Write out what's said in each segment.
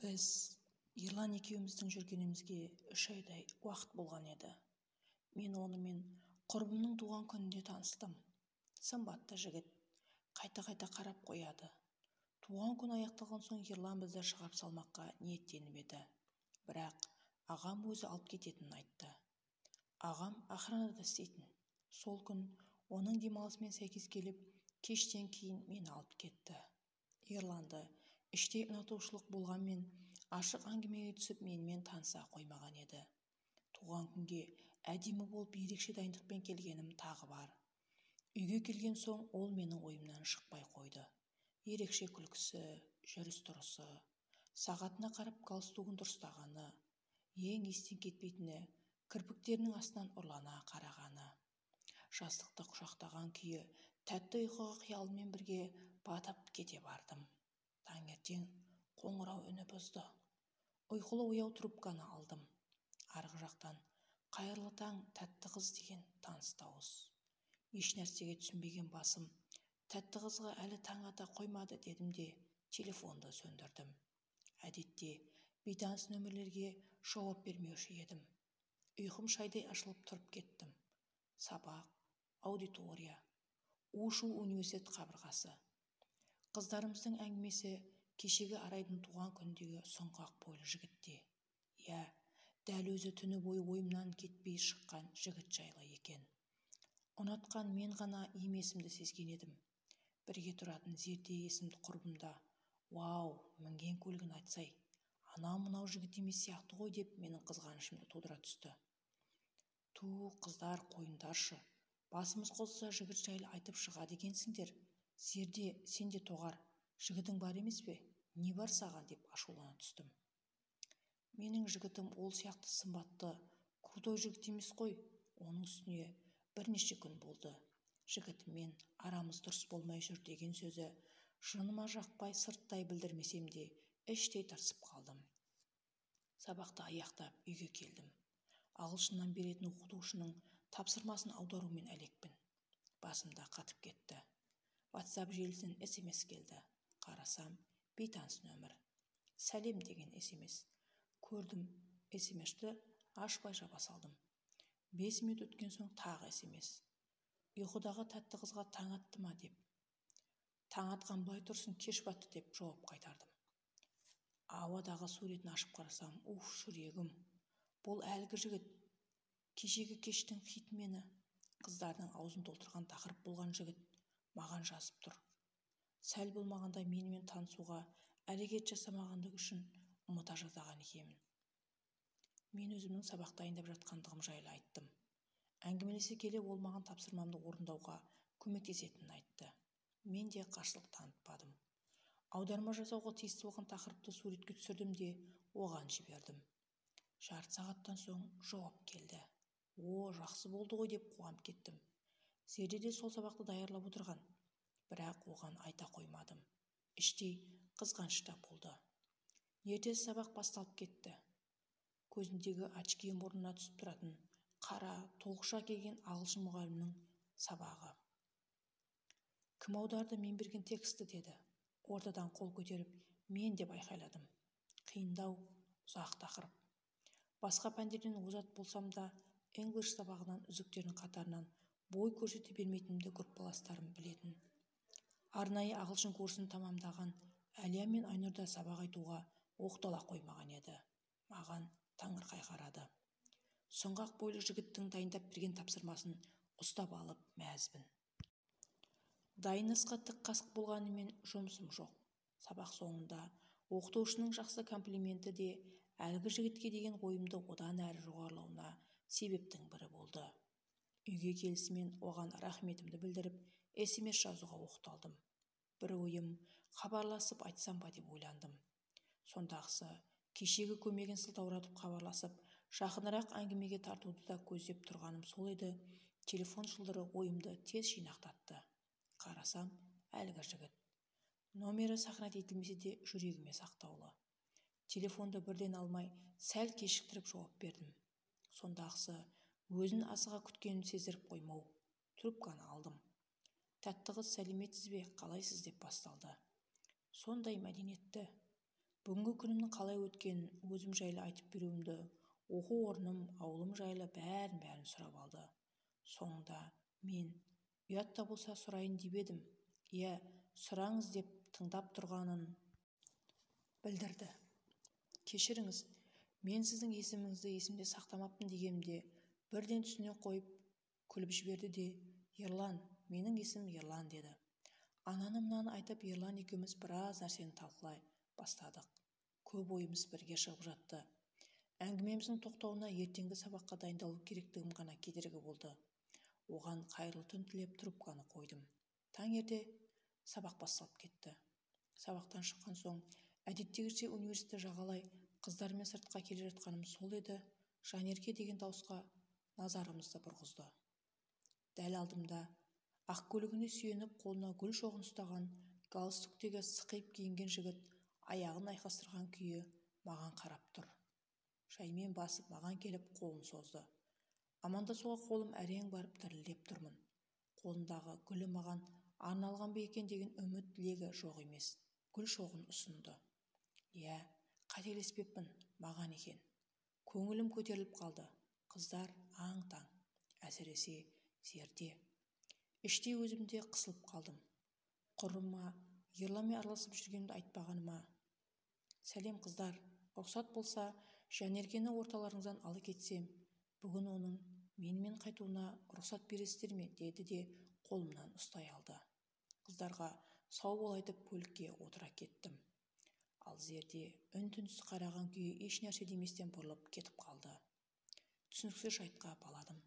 Біз Ерлан екеуміздің жүргенімізге 3 айдай уақыт болған еді. Мен онымен құрбымның туған күнінде таныстым. Сымбатты жігіт. Қайта-қайта қарап қояды. Туған күн аяқталған соң Ерлан бізді шығарып салмаққа ниеттеніп еді. Бірақ ағам өзі алып кететінін айтты. Ағам охранада істейтін. Сол күн оның демалысымен сәйкес келіп, кештен кейін мені алып кетті. Ерланды іштей ұнатушылық болғанмен, ашық әңгімеге түсіп, менімен таныса қоймаған еді. Туған күнге әдемі болып, ерекше дайындықпен келгенім тағы бар. Үйге келген соң ол менің ойымнан шықпай қойды. Ерекше күлкісі, жүріс-тұрысы, сағатына қарап галстугін дұрыстағаны, ең естен кетпейтіні кірпіктерінің астынан ұрлана қарағаны. Жастықты құшақтаған күйі тәтті ұйқыға қиялыммен бірге батып кете бардым. Таңертең қоңырау үні бұзды. Ұйқылы-ояу трубканы алдым. Арғы жақтан «Қайырлы таң, тәтті қыз» деген таныс дауыс. Ешнәрсеге түсінбеген басым «Тәтті қызға әлі таң ата қоймады» дедім де, телефонды сөндірдім. Әдетте бейтаныс нөмірлерге жауап бермеуші едім. Ұйқым шайдай ашылып, тұрып кеттім. Сабақ, аудитория, у-шу университет қабырғасы. Қыздарымыздың әңгімесі кешегі Арайдың туған күніндегі сұңғақ бойлы жігітте. Иә, дәл өзі, түні бойы ойымнан кетпей шыққан жігіт жайлы екен. Ұнатқан мен ғана емесімді сезген едім. Бірге тұратын Зерде есімді құрбым да «Уау, мінген көлігін айтсай, анау-мынау жігіт емес сияқты ғой» деп менің қызғанышымды тудыра түсті. Ту, қыздар, қойыңдаршы, басымыз қосылса, жігіт жайлы айтып шығады екенсіңдер. Зерде, сен де доғар, жігітің бар емес пе, не бар саған, деп ашулана түстім. Менің жігітім ол сияқты сымбатты, крутой жігіт емес қой. Оның үстіне бірнеше күн болды, жігітіммен арамыз дұрыс болмай жүр деген сөзі жыныма жақпай, сырттай білдірмесем де, іштей тырысып қалдым. Сабақты аяқтап, үйге келдім. Ағылшыннан беретін оқытушының тапсырмасын аударумен әлекпін. Басымда қатып кетті. WhatsApp желісінен СМС келді. Қарасам, бейтаныс нөмір. «Сәлем» деген СМС көрдім. СМСті ашпай жаба салдым. 5 минут өткен соң тағы СМС: «Ұйқыдағы тәтті қызға таң атты ма?» деп. «Таң атқан былай тұрсын, кеш батты», – деп жауап қайтардым. Ауадағы суретін ашып қарасам, уф, жүрегім! Бұл әлгі жігіт, кешегі кештің хитмені, қыздардың аузын толтырған тақырып болған жігіт маған жазып тұр. Сәл болмағанда менімен танысуға әрекет жасамағандығы үшін ұмыта жаздаған екенмін. Мен өзімнің сабақ дайындап жатқандығым жайлы айттым. Әңгімелесе келе, ол маған тапсырмамды орындауға көмектесетінін айтты. Мен де қарсылық танытпадым. Аударма жасауға тиісті болған тақырыпты суретке түсірдім де, оған жібердім. Жарты сағаттан соң жауап келді. О, жақсы болды ғой деп қуанып кеттім. Зерде де сол сабақты даярлап отырған, бірақ оған айта қоймадым. Іштей қызғанышта болды. Ертесі сабақ басталып кетті. Көзіндегі очки мұрнына түсіп тұратын, қара толықша киген ағылшын мұғалімнің сабағы. «Кім аударды мен берген текстті?» – деді. Ортадан қол көтеріп, «Мен!» деп айқайладым. Қиындау, ұзақ тақырып. Басқа пәндерден озат болсам да, English сабағынан үздіктердің қатарынан бой көрсете бермейтінімді группаластарым білетін. Арнайы ағылшын курсын тамамдаған Әлия мен Айнұр да сабақ айтуға оқтала қоймаған еді. Маған таңырқай қарады. Сұңғақ бойлы жігіттің дайындап берген тапсырмасын ұстап алып, мәзбін. Дайын асқа тік қасық болғанымен, жұмысым жоқ. Сабақ соңында оқытушының жақсы комплименті де әлгі жігітке деген ойымды одан әрі жоғарылауына себептің бірі болды. Үйге келісімен оған рахметімді білдіріп, СМС жазуға оқталдым. Бір ойым хабарласып айтсам ба деп ойландым. Сондағысы кешегі көмегін сылтауратып, хабарласып, жақынырақ әңгімеге тартуды да көздеп тұрғаным сол еді, телефон шылдыры ойымды тез жинақтатты. Қарасам, әлгі жігіт. Номері сохранить етілмесе де, жүрегіме сақтаулы. Телефонды бірден алмай, сәл кешіктіріп жауап бердім. Сондағысы өзін асыға күткенін сездіріп қоймау. Трубканы алдым. «Тәтті қыз, сәлеметсіз бе, қалайсыз?» – деп басталды. Сондай мәдениетті. Бүгінгі күнімнің қалай өткенін, өзім жайлы айтып беруімді, оқу орным, ауылым жайлы бәрін-бәрін сұрап алды. Соңында мен ұят та болса сұрайын деп едім. Иә, сұраңыз деп тыңдап тұрғанын білдірді. Кешіріңіз, мен сіздің есіміңізді есімде сақтамаппын дегенімде бірден түсіне қойып күліп жіберді де, Ерлан, менің есімім Ерлан деді. Ананы-мынаны айтып Ерлан екеуміз біраз нәрсені талқылай бастадық. Көп ойымыз бірге шығып жатты. Әңгімеміздің тоқтауына ертеңгі сабаққа дайындалу керектігім ғана кедергі болды. Оған қайырлы түн тілеп трубканы қойдым. Таң ерте сабақ басталып кетті. Сабақтан шыққан соң әдеттегіше университетті жағалай қыздармен сыртқа келе жатқаным сол еді, Жанерке деген дауысқа назарымызды бұрғызды. Дәл алдымда ақ көлігіне сүйеніп қолына гүл шоғын ұстаған галстуктегі сықиып киінген жігіт аяғын айқастырған күйі маған қарап тұр. Жаймен басып маған келіп қолын созды. Амандасуға қолым әрең барып дірілдеп тұрмын. Қолындағы гүлі маған арналған ба екен деген үміт тілегі жоқ емес. Гүл шоғын ұсынды. Иә, қателеспеппін, маған екен. Көңілім көтеріліп қалды. Қыздар аң-таң, әсіресе Зерде. Іштей өзімде қысылып қалдым. Құрыма Ерланмен араласып жүргенімді айтпағаныма. Сәлем қыздар, рұқсат болса, Жанеркені орталарыңыздан ала кетсем, бүгін оның менімен қайтуына рұқсат бересіздер ме, деді де қолымнан ұстай алды. Қыздарға сау бол айтып көлікке отыра кеттім. Ал Зерде үн-түнсіз қараған күйі еш нәрсе деместен бұрылып кетіп қалды. Түсініксіз жайтқа баладым.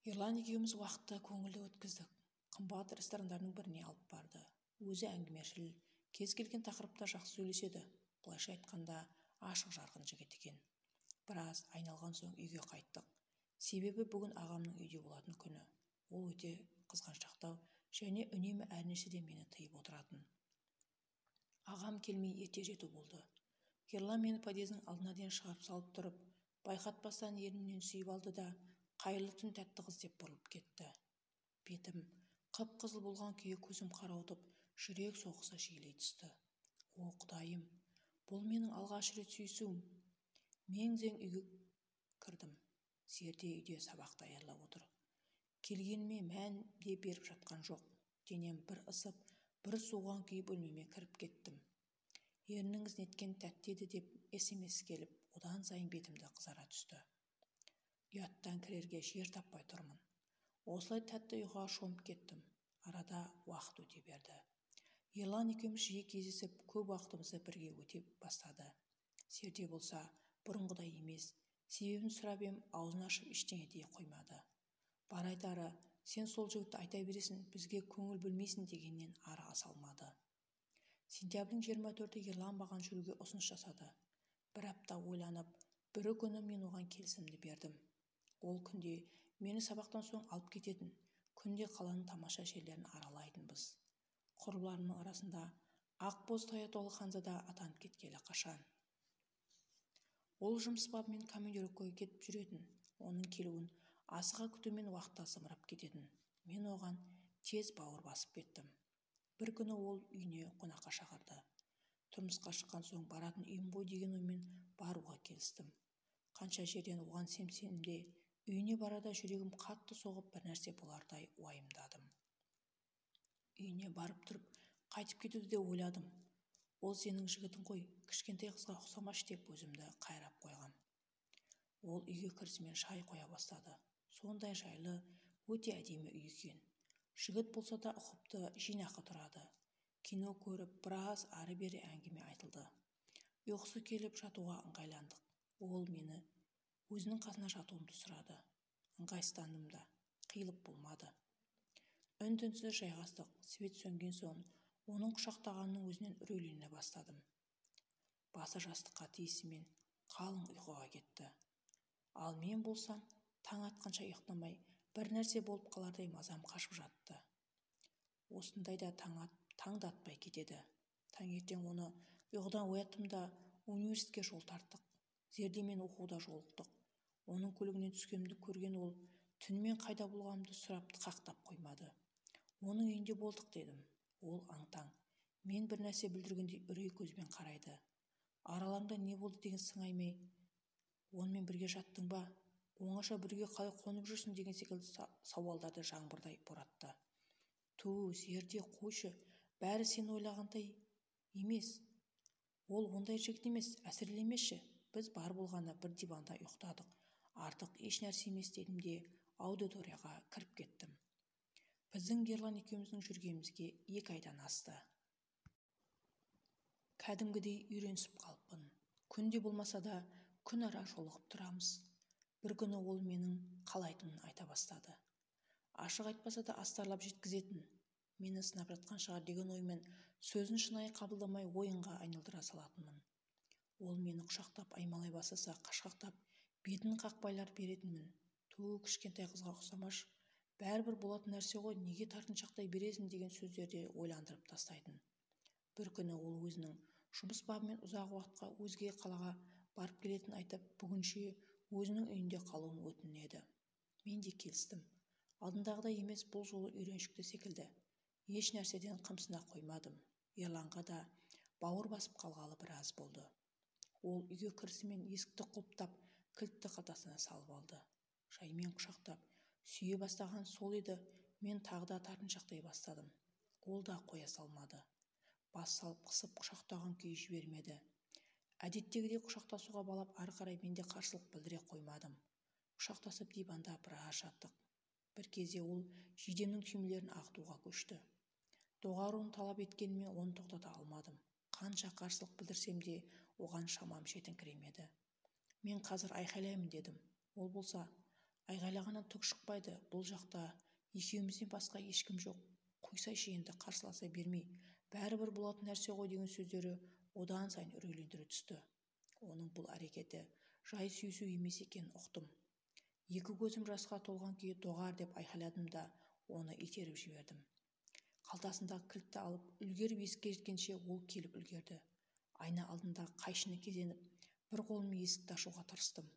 Ерлан екеуміз уақытты көңілді өткіздік. Қымбат ресторандардың біріне алып барды. Өзі әңгімешіл, кез келген тақырыпта жақсы сөйлеседі. Былайша айтқанда, ашық жарқын жігіт екен. Біраз айналған соң үйге қайттық. Себебі бүгін ағамның үйде болатын күні. Ол өте қызғаншақтау және үнемі әр нәрседен мені тыйып отыратын. Ағам келмей ерте жету болды. Ерлан мені подъездің алдына дейін шығарып салып тұрып, байқатпастан ернімнен сүйіп алды да, қайырлы түн тәтті қыз деп бұрылып кетті. Бетім қып-қызыл болған күйі көзім қарауытып, жүрек соғысы жиілей түсті. О, Құдайым, бұл менің алғаш рет сүйісуім. Мең-зең үйге кірдім. Зерде үйде сабақ даярлап отыр. Келгеніме мән де беріп жатқан жоқ. Денем бір ысып, бір суыған күйі бөлмеме кіріп кеттім. Ерніңіз неткен тәтті еді деп СМС келіп, одан сайын бетімді қызара түсті. Ұяттан кірерге жер таппай тұрмын. Осылай тәтті ұйқыға шомып кеттім. Арада уақыт өте берді. Ерлан екеуміз жиі кездесіп, көп уақытымызды бірге өте бастады. Зерде болса, бұрынғыдай емес. Себебін сұрап ем, аузын ашып ештеңе дей қоймады. Бар айтары, сен сол жігітті айта бересің, бізге көңіл бөлмейсің дегеннен ары аса алмады. Сентябрьдің 24-і Ерлан маған жүруге ұсыныс жасады. Бір апта ойланып, бір күні мен оған келісімді бердім. Ол күнде мені сабақтан соң алып кететін, күнде қаланың тамаша жерлерін аралайтынбыз. Құрбыларымның арасында ақбоз Таятолы ханзада атанып кеткелі қашан. Ол жұмыс бабымен командировкаға кетіп жүретін, оның келуін асыға күтумен уақытта зымырап кететін. Мен оған тез бауыр басып кеттім. Бір күні ол үйіне қонаққа шақырды. Тұрмысқа шыққан соң баратын үйім ғой деген оймен баруға келістім. Қанша жерден оған сенсем де, үйіне барада жүрегім қатты соғып бір нәрсе болардай уайымдадым. Үйіне барып тұрып, қайтып кетуді де ойладым. Ол сенің жігітің ғой, кішкентай қызға ұқсамашы деп өзімді қайрап қойғам. Ол үйге кірісімен шай қоя бастады. Сондай жайлы, өте әдемі үй екен. Жігіт болса да ұқыпты, жинақы тұрады. Кино көріп, біраз ары-бері әңгіме айтылды. Ұйқысы келіп жатуға ыңғайландық. Ол мені өзінің қасына жатуымды сұрады. Ыңғайсыздандым да, қиылып болмады. Үн-түнсіз жайғастық, свет сөнген соң оның құшақтағанының өзінен үрейлене бастадым. Басы жастыққа тиісімен қалың ұйқыға кетті. Ал мен болсам, таң атқанша ұйықтамай, бір нәрсе болып қалардай мазам қашып жатты. Осындайда таң да атпай кетеді. Таңертең оны ұйқыдан ояттым да университетке жол тарттық. Зердемен оқуда жолықтық. Оның көлігінен түскенімді көрген ол түнімен қайда болғанымды сұрап қақтап қоймады. Оның үйінде болдық дедім. Ол аң-таң. Мен бір нәрсе бүлдіргендей үрей көзбен қарайды. Араларыңда не болды деген сыңаймен онымен бірге жаттың ба? Оңаша бірге қалай қонып жүрсің деген секілді сауалдарды жаңбырдай боратты. Ту, Зерде, қойшы, бәрі сен ойлағандай емес. Ол ондай жігіт емес, әсірелемеші. Біз бар болғаны бір диванда ұйықтадық. Артық еш нәрсе емес дедім де аудиторияға кіріп кеттім. Біздің Ерлан екеуміздің жүргенімізге 2 айдан асты. Кәдімгідей үйренісіп қалыппын. Күнде болмаса да күн ара жолығып тұрамыз. Бір күні ол менің қалайтынын айта бастады. Ашық айтпаса да астарлап жеткізетін. Мені сынап жатқан шығар деген оймен сөзін шынайы қабылдамай ойынға айналдыра салатынмын. Ол мені құшақтап аймалай бастаса, қашқақтап бетін қақпайлар беретінмін. Ту, кішкентай қызға ұқсамаш, бәрібір болатын нәрсе ғой, неге тартыншақтай бересің деген сөздерде ойландырып тастайтын. Бір күні ол өзінің жұмыс бабымен ұзақ уақытқа өзге қалаға барып келетінін айтып, бүгінше өзінің үйінде қалуын өтінеді. Мен де келістім. Алдындағыдай емес, бұл жолы үйреншікті секілді. Еш нәрседен қымсына қоймадым. Ерланға да бауыр басып қалғалы біраз болды. Ол үйге кірісімен есікті құлыптап, кілтті қалтасына салып алды. Жаймен құшақтап, сүйе бастаған сол еді, мен тағы да тартыншақтай бастадым. Ол да қоя салмады. Бас салып қысып құшақтаған күйі жібермеді. Әдеттегідей құшақтасуға балап, ары қарай мен де қарсылық білдіре қоймадым. Құшақтасып диванда біраз жаттық. Бір кезде ол жидемнің түймелерін ағытуға көшті. Доғаруын талап еткеніме оны тоқтата алмадым. Қанша қарсылық білдірсем де оған шамам жетіңкіремеді. Мен қазір айқайлаймын дедім. Ол болса, айғайлағаннан түк шықпайды, бұл жақта екеумізден басқа ешкім жоқ. Қойсайшы енді, қарсыласа бермей, бәрібір болатын нәрсе ғой деген сөздері одан сайын үрейлендіре түсті. Оның бұл әрекеті жай сүйісу емес екенін ұқтым. Екі көзім жасқа толған күйі доғар деп айқайладым да оны итеріп жібердім. Қалтасындағы кілтті алып, үлгеріп есікке жеткенше ол келіп үлгерді. Айна алдындағы қайшыны кезеніп, бір қолыммен есікті ашуға тырыстым.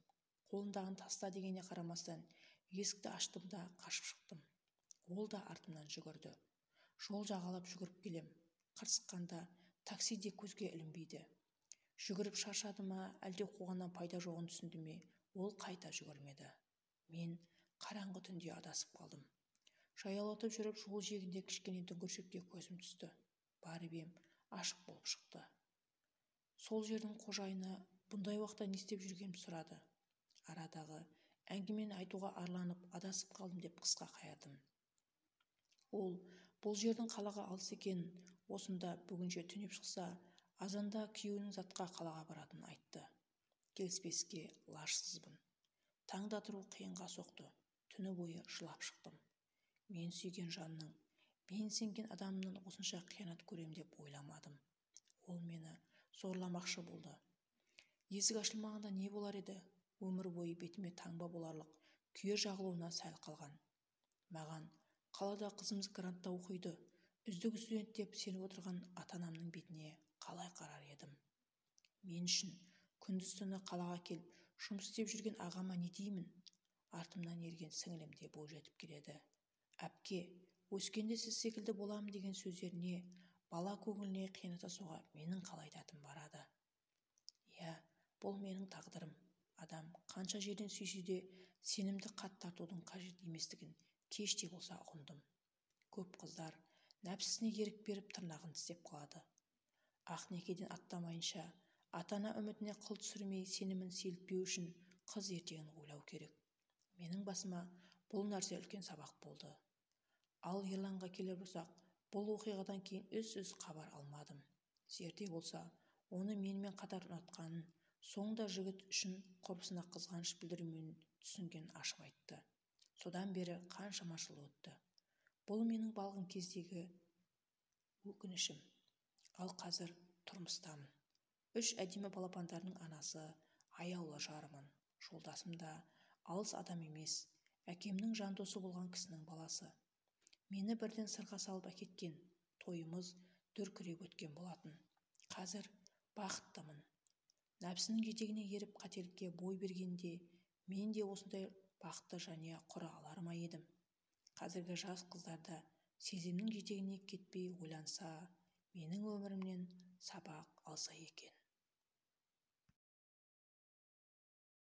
Қолындағын таста дегеніне қарамастан, есікті аштым да қашып шықтым. Ол да артымнан жүгірді. Жол жағалап жүгіріп келем. Қырсыққанда такси де көзге ілінбейді. Жүгіріп шаршады ма, әлде қуғаннан пайда жоғын түсінді ме, ол қайта жүгірмеді. Мен қараңғы түнде адасып қалдым. Жаялатып жүріп жол жиегінде кішкене дүңгіршекке көзім түсті. Барып ем, ашық болып шықты. Сол жердің қожайыны бұндай уақытта не істеп жүргенімді сұрады. Арадағы әңгімені айтуға арланып, адасып қалдым деп қысқа қайырдым. Ол бұл жердің қалаға алыс екенін, осында бүгінше түнеп шықса, азанда күйеуінің затқа қалаға баратынын айтты. Келіспеске лажсызбын. Таңда тұру қиынға соқты. Түні бойы жылап шықтым. Мен сүйген жанның, мен сенген адамның осынша қиянат көрем деп ойламадым. Ол мені зорламақшы болды. Есік ашылмағанда не болар еді? Өмір бойы бетіме таңба боларлық күйе жағылуына сәл қалған. Маған қалада қызымыз грантта оқиды, үздік студент деп сеніп отырған ата-анамның бетіне қалай қарар едім? Мен үшін күндіз-түні қалаға келіп жұмыс істеп жүрген ағама не деймін? Артымнан ерген сіңілім де бойжетіп келеді. Әпке, өскенде сіз секілді боламын деген сөздеріне, бала көңіліне қиянат жасауға менің қалай дәтім барады? Иә, бұл менің тағдырым. Адам қанша жерден сүйсе де сенімді қат тартудың қажет еместігін кеш те болса ұғындым. Көп қыздар нәпсісіне ерік беріп тырнағын тістеп қалады. Ақ некеден аттамайынша, ата-ана үмітіне қыл түсірмей сенімін сейілтпеу үшін қыз ертеңін ойлау керек. Менің басыма бұл нәрсе үлкен сабақ болды. Ал Ерланға келер болсақ, бұл оқиғадан кейін үз-үз хабар алмадым. Зерде болса, оны менімен қатар ұнатқанын, соңында жігіт үшін құрбысына қызғаныш білдірумен түсінген ашып айтты. Содан бері қаншама жыл өтті. Бұл менің балғын кездегі өкінішім. Ал қазір тұрмыстамын. 3 әдемі балапандарының анасы, аяулы жарымын. Жолдасым да алыс адам емес, әкемнің жан досы болған кісінің баласы. Мені бірден сырға салып әкеткен, тойымыз дүркіреп өткен болатын. Қазір бақыттымын. Нәпсінің жетегіне еріп қателікке бой бергенде мен де осындай бақытты жанұя құра алар ма едім? Қазіргі жас қыздар да сезімнің жетегіне кетпей ойланса, Менің өмірімнен сабақ алса екен.